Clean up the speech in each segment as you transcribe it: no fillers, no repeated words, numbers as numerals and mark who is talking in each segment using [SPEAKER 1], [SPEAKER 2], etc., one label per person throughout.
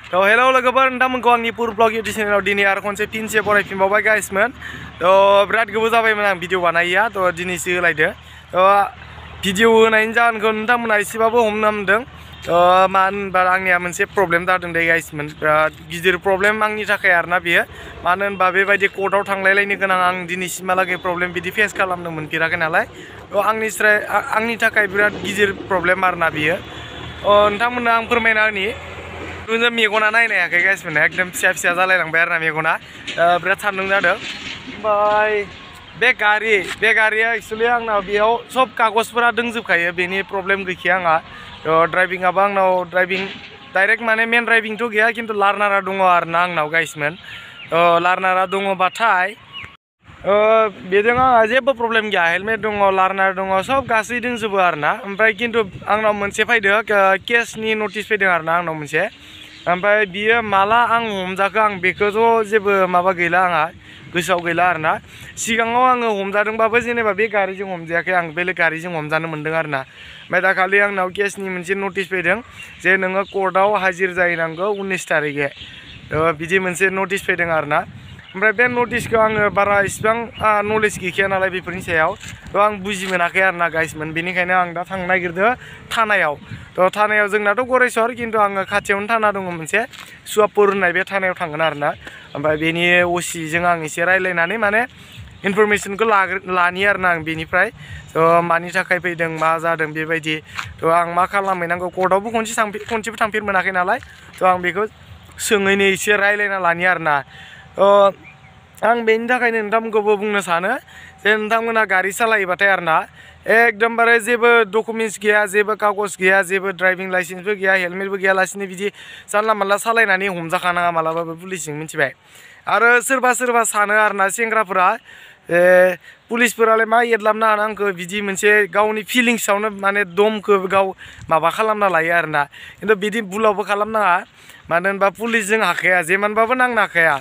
[SPEAKER 1] तो हेलो लोगोफोर नोंथांमोनखौ आंनि पुर ब्लग इउटिउब चेनेलाव दिनै आरो खनसे फिनसे बरायफिनबावबाय गाइसमोन। तो बिराद गोबाव जाबायमोन आं भिडिअ बानायिया तो दिनैसो होलायदो। तो भिडिअ होनायनि जाहोनखौ नोंथांमोना एसेबाबो हमना मोनदों। मानो होनबा आंनिया मोनसे प्रब्लेम जादों दे गाइसमोन, बिराद गिदिर प्रब्लेम आंनि थाखाय आरोना बेयो। मानो होनबा बेबायदि कर्टआव थांलायलायनो गोनां आं दिनैसिमहालागै प्रब्लेम बिदि फेस खालामनो मोनफेराखै नालाय। तो आंनि थाखाय बिराद गिदिर प्रब्लेम आरोना बेयो। नोंथांमोननो आं फोरमायना होनि। जों मेगना नायनो हायाखै गाइसमोन, एकदम फिसा फिसा जालायलांबाय आरोना मेगना, बिराद सान्दुं जादों। ओमफ्राय बे गारिया एक्सुवेलि आंनाव बेयाव सब कागजफोरा दंजोबखायो, बेनि प्रब्लेम गैखाया आंहा। ड्राइभिंआबो आंनाव डाइरेक्ट माने मेन ड्राइभिंथ' गैया, खिन्थु लार्नारा दङ आरोना आंनाव गाइसमोन। लार्नारा दङबाथाय बेजों आंहा जेबो प्रब्लेम गैया। हेलमेट दङ, लार्नार दङ, सब गासै दंजोबो आरोना। ओमफ्राय खिन्थु आंनाव मोनसे फैदों, केसनि नटिस फैदों आरोना आंनाव मोनसे। ओमफ्राय बियो माला आं हमजाखो आं बेखौथ' जेबो माबा गैला, आंहा गोसोआव गैला आरोना। सिगाङाव आङो हमजादोंबाबो जेनेबा बे गारिजों हमजायाखै, आं बेलेग गारिजों हमजानो मोन्दों आरोना। ओमफ्राय दाखालि आंनाव केसनि मोनसे नटिस फैदों जे नोङो कर्टआव हाजिर जाहैनांगौ 19 तारिखे, बिदि मोनसे नटिस फैदों आरोना। ओमफ्राय बे नटिसखौ आङो बारा इसिबां नलेज गैखाया नालाय बेफोरनि सायाव, थ' आं बुजि मोनाखै आरोना गाइसमोन। बेनिखायनो आं दा थांनो नागिरदों थानायाव। थ' थानायाव जोंनाथ' गरेस्वर, खिन्थु आङो खाथियावनो थाना दङ मोनसे सुवापुर होननाय, बे थानायाव थांगोन आरोना। ओमफ्राय बेनि असिजों आं एसे रायज्लायनानै माने इनफरमेसनखौ लानि आरोना आं बेनिफ्राय। थ' मानि थाखाय फैदों, मा जादों बेबायदि। थ' आं मा खालामहैनांगौ, कर्टआवबो खनसेबो थांफेर मोनाखै नालाय। थ' आं बेखौ सोङैनो एसे रायज्लायना लानि आरोना। आं बेनि थाखायनो नोंथांमोनखौबो बुंनो सानो जे नोंथांमोना गारि सालायोबाथाय आरोना एकदमबारे जेबो डकुमेन्ट्स गैया, जेबो कागज गैया, जेबो ड्राइभिं लाइसेन्सबो गैया, हेलमेटबो गैयालासिनो बिदि जानला मानला सालायनानै हमजाखानाङा मालाबाबो पुलिसजों, मिथिबाय। आरो सोरबा सानो आरोना सेंग्राफोरा, पुलिसफोरालाय मा एदलाबनो हानो आंखौ, बिदि मोनसे गावनि फिलिंसआवनो माने दमखौ गाव माबा खालामना लायो आरोना। खिन्थु बिदि भुलावबो खालामनाङा, मानो होनबा पुलिसजों हाखाया, जेमानबाबो नांनो हाखाया।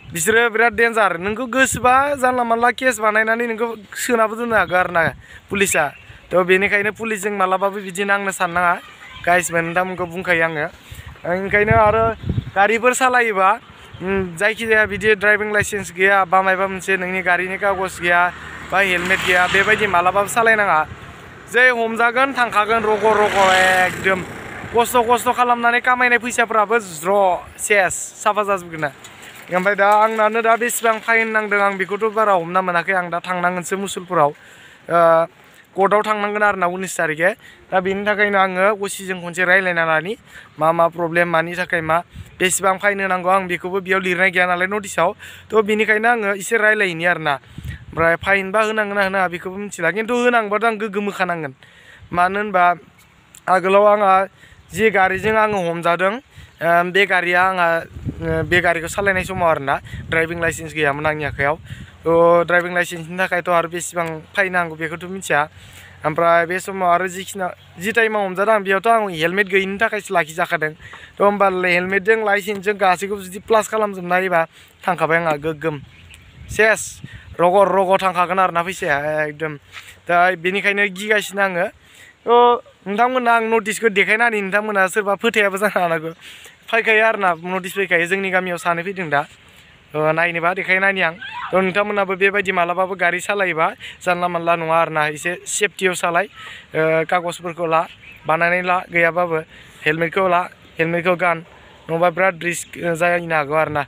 [SPEAKER 1] बिसोरो बिराद डेन्जार। नोंखौ गोसोबा जानला मानला केस बानायनानै नोंखौ सोनाबो दोननो हागौ आरोना पुलिसा। थ' बेनिखायनो पुलिसजों मालाबाबो बिदि नांनो साननाङा गाइसमोन, नोंथांमोनखौ बुंखायो आङो। ओंखायनो आरो गारिफोर सालायोबा जायखिजाया बिदि ड्राइभिं लाइसेन्स गैया बा माबा मोनसे नोंनि गारिनि कागज गैया बा हेलमेट गैया, बेबायदि मालाबाबो सालायनाङा। जे हमजागोन थांखागोन रग' एकदम खस्थ' खालामनानै खामायनाय फैसाफ्राबो सेस साफा जाजोबगोन ना। ओमफ्राय दा आंनानो दा बेसेबां फाइन नांदों आं बेखौथ' बारा हमना मोनाखै। आं दा थांनांगोनसो मुसुलपुराव, कर्टआव थांनांगोन आरोना 19 तारिखे। दा बेनि थाखायनो आङो असिजों खनसे रायज्लायना लानि, मा प्रब्लेम, मानि थाखाय मा बेसेबां फाइन होनांगौ, आं बेखौबो बेयाव लिरनाय गैया नालाय नटिसाव। थ' बेनिखायनो आङो एसे रायज्लायहैनि आरोना। ओमफ्राय फाइनबा होनांगोन ना होनाङा बेखौबो मिथिला, खिन्थु होनांगौबाथ' आं गोग्गोम होखानांगोन। मानो होनबा आगोलाव आंहा जि गारिजों आङो हमजादों, बे गारिया आंहा बे गारिखौ सालायनाय समाव आरोना ड्राइभिं लाइसेन्स गैयामोन आंनि आखायाव। थ' ड्राइभिं लाइसेन्सनि थाखायथ' आरो बेसेबां फाइन नांगौ बेखौथ' मिथिया। ओमफ्राय बे समाव आरो जि टाइमाव हमजादों आं बेयावथ' आं हेलमेट गैयिनि थाखायसो लाखिजाखादों। थ' होमबा हेलमेटजों लाइसेन्सजों गासैखौबो जुदि प्लास खालामजोबना हायोबा थांखाबाय आंहा गोग्गोम सेस रग' थांखागोन आरोना फैसाया एकदम। दा बेनिखायनो गिगासिनो आङो। थ' नोंथांमोना आं नटिसखौ देखायनानै नोंथांमोना सोरबा फोथायाबो जानो हानांगौ। फैखायो आरोना, नटिस फैखायो। जोंनि गामियाव सानै फैदों दा, नायनोबा देखायनानि आं। थ' नोंथांमोनाबो बेबायदि मालाबाबो गारि सालायोबा जानला मानला नङा आरोना, एसे सेफटियाव सालाय। कागजफोरखौ ला, बानायनानै ला, गैयाबाबो हेलमेटखौ गान, नङाबा बिराद रिस्क जानो हागौ आरोना।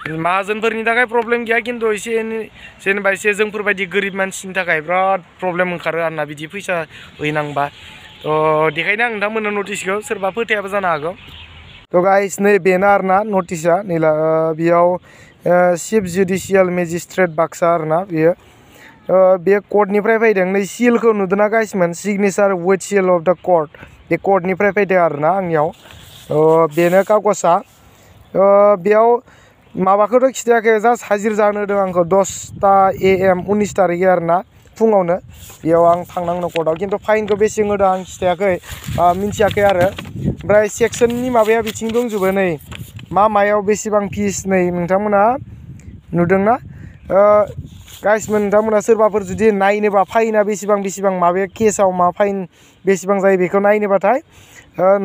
[SPEAKER 1] माहाजोनफोरनि थाखाय प्रब्लेम गैया, खिन्थु एसे एनै जेनेबा एसे जोंफोरबायदि गोरिब मानसिनि थाखाय बिराद प्रब्लेम ओंखारो आरोना बिदि फैसा हैनांबा। थ' देखायनो आं नोंथांमोननो नटिसखौ, सोरबा फोथायाबो जानो हागौ। थ' गाइस नै बेनो आरोना नटिसा, नैला बेयाव चिफ जुडिसियेल मेजिस्ट्रेट बाक्सा आरोना बेयो। बे कर्टनिफ्राय फैदों। नै सिलखौ नुदोंना गाइसमोन, सिगनेसार विथ सिल अफ द कर्ट, बे कर्टनिफ्राय फैदों आरोना आंनियाव। बेनो कागजआ। बेयाव माबाखौथ' खिथायाखै, जास्ट हाजिर जानो होदों आंखौ 10 AM 19 तारिखे आरोना फुङावनो। बेयाव आं थांनांगौ कर्टआव, खिन्थु फाइनखौ बेसे होदों आं खिथायाखै, मिथियाखै आरो। ओमफ्राय सेक्सननि माबाया बिथिं दंजोबो, नै मायाव बेसेबां फिस, नै नोंथांमोना नुदोंना गाइसमोन। नोंथांमोना सोरबाफोर जुदि नायनोबा फाइना बेसेबां माबाया केसाव मा फाइन बेसेबां जायो बेखौ नायनोबाथाय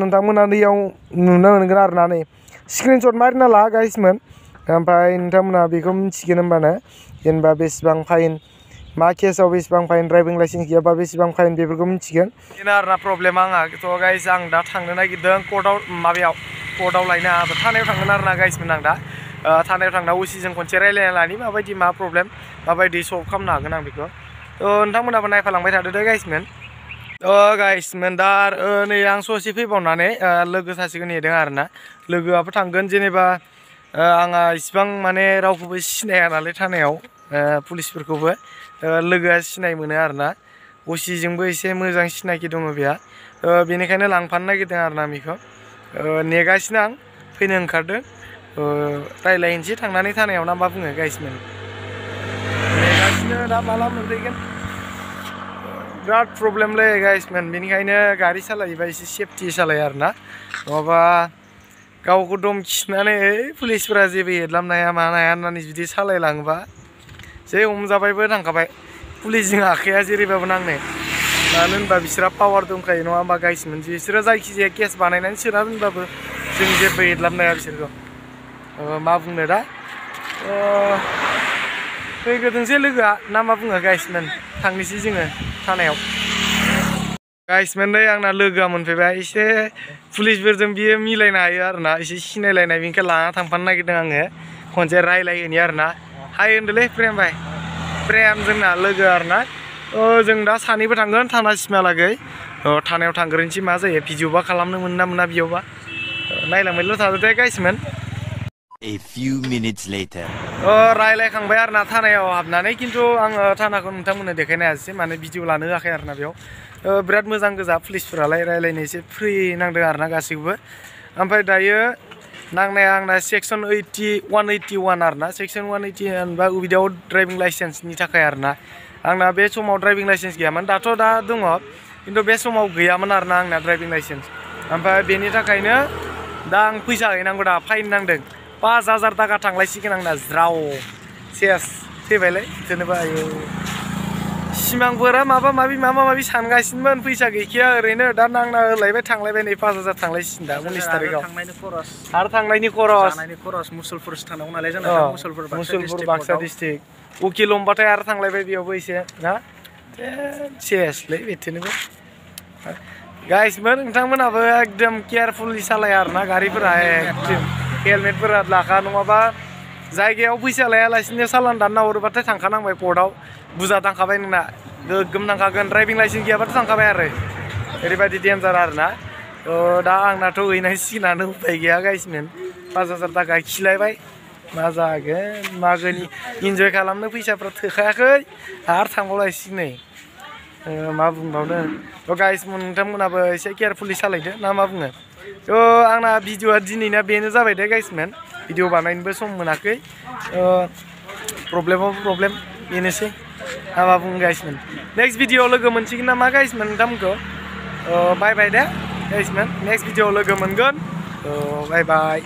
[SPEAKER 1] नोंथांमोना नैयाव नुनो मोनगोन आरोना। नै स्क्रिनशट मारिना ला गाइसमोन ओमफ्राय नोंथांमोना बेखौ मिथिगोन होमबानो जेनेबा बेसेबां फाइन मा केसाव बेसेबां फाइन ड्राइभिं लाइसेन्स गैयाबा बेसेबां फाइन बेफोरखौ मिथिगोन बेनो आरोना प्रब्लेमा आंहा थ' गाइस आं दा थांनो नागिरदों कर्टआव लायनो आंहाबो थानायाव थांगोन आरोना गाइसमोन आं दा थानायाव थांना उसिजों खनसे रायलायना लानि माबायदि मा प्रब्लेम माबायदि सल्भ खालामनो हागोन आं बेखौ नोंथांमोनाबो नायफालांबाय थादो दे गाइसमोन गाइसमोन दा नै आं ससे फैबावनानै लोगो सासेखौ नेदों आरोना लोगोआबो थांगोन जेनेबा आंहा इसिबां माने रावखौबो सिनाया नालाय थानायाव पुलिसफोरखौबो लोगोआ सिनाय मोनो आरोना असिजोंबो एसे मोजां सिनाखि दङ बेहा बेनिखायनो लांफानो नागिरदों आरोना बेखौ नेगासिनो आं फैनो ओंखारदों रायलायनोसै थांनानै थानायाव ना मा बुङो गाइसमोन नेगासिनो दा माला मोनफैगोन बिराद प्रब्लेमलै गाइसमोन बेनिखायनो गारि सालायोबा एसे सेफटि सालायो आरोना नङाबा गावखौ दमखिनानै पुलिसफोरा जेबो हेदलाबनो हाया मानो हाया होननानै जुदि सालायलाङोबा जे हमजाबायबो थांखाबाय पुलिसजों आखाइया जेरैबाबो नांनो मानो होनबा बिसोरहा पावार दंखायो नङा होमबा गाइसमोन बिसोरो जायखिजाया केस बानायनानै सोना दोनबाबो जों जेबो हेदलाबनो हाया बिसोरखौ मा बुंनो दा फैग्रोथोंसै लोगोआ ना मा बुङो गाइसमोन थांनोसै जोङो थानायाव गाइसमोन नै आंना लोगोआ मोनफैबाय एसे पुलिसफोरजों बियो मिलायनो हायो आरोना एसे सिनायलायनाय बेनिखाय लाना थांफानो नागिरदों आङो खनसे रायलायहोनि आरोना हाय होनदोलै प्रेम भाइ प्रेम जोंना लोगो आरोना जों दा सानैबो थांगोन थानासिमहालागै थानायाव थांग्रोनोसै मा जायो भिडिअबा खालामनो मोनो ना मोना बेयावबा नायलांबायल' थादो दे गाइसमोन
[SPEAKER 2] A few minutes later.
[SPEAKER 1] रायलायखांबाय आरोना थानायाव हाबनानै खिन्थु आङो थानाखौ नोंथांमोननो देखायनो हायासै माने भिडिअ लानो होआखै आरोना बेयाव बिराद मोजां गोजा पुलिसफोरालाय रायलायनो एसे फ्रि नांदों आरोना गासैखौबो ओमफ्राय दायो नांनाया आंना सेक्सन 181 आरोना सेक्सन 181 बा उइदाउट ड्राइभिं लाइसेन्सनि थाखाय आरोना आंना बे समाव ड्राइभिं लाइसेन्स गैयामोन दाथ' दा दङ खिन्थु बे समाव गैयामोन आरोना आंना ड्राइभिं लाइसेन्स ओमफ्राय बेनि थाखायनो दा आं फैसा हैनांगौ दा फाइन नांदों 5000 थाखा थांलायसिगोन आंना ज्राव सेस फैबायलै जेनेबा सिमांफोरा माबा माबि सानगासिनोमोन फैसा गैखाया ओरैनो दा नांना होलायबाय थांलायबाय नै 5000 थांलायसिगोन दा 19 तारिखआव थांनायनि खरस
[SPEAKER 3] मुसलपुरसो थांनांगौ नालाय जोंना
[SPEAKER 1] मुसलपुर बाक्सा डिस्ट्रिक्ट उकिल हमबाथाय आरो थांलायबाय बेयावबो एसे ना सेसलै बेथोनोबो गाइसमोन नोंथांमोनाबो एकदम केयारफुलि सालाया आरोना गारिफोरा एकदम हेलमेटफोरा लाखा नङाबा जायगायाव फैसा लायालासिनो सालान दानना हरोबाथाय थांखानांबाय कर्टआव बुरजा थांखाबाय नोंना गोगोम थांखागोन ड्राइभिं लाइसेन्स गैयाबाथ' थांखाबाय आरो ओरैबायदि डेन्जार आरोना दा आंनाथ' हैनांसिगोनानो उपाय गैया गाइसमोन 5000 थाखा खिलायबाय मा जागोन मागोनि इन्जय खालामनो फैसाफ्रा थोखायाखै आरो थांबावलायसिगोन नै मा बुंबावनो गाइसमोन नोंथांमोनाबो एसे केयारफुलि सालायदो ना मा बुङो आंना भिडिअआ दिनैना बेनो जाबाय दे गाइसमोन भिडिअ बानायनोबो सम मोनाखै प्रब्लेमाव प्रब्लेम बेनोसै मा बुङो गाइसमोन नेक्स्ट भिडिअआव लोगो मोनसिगोन नामा गाइसमोन नोंथांमोनखौ बाय बाय दे गाइसमोन नेक्स्ट भिडिअआव लोगो मोनगोन बाय बाय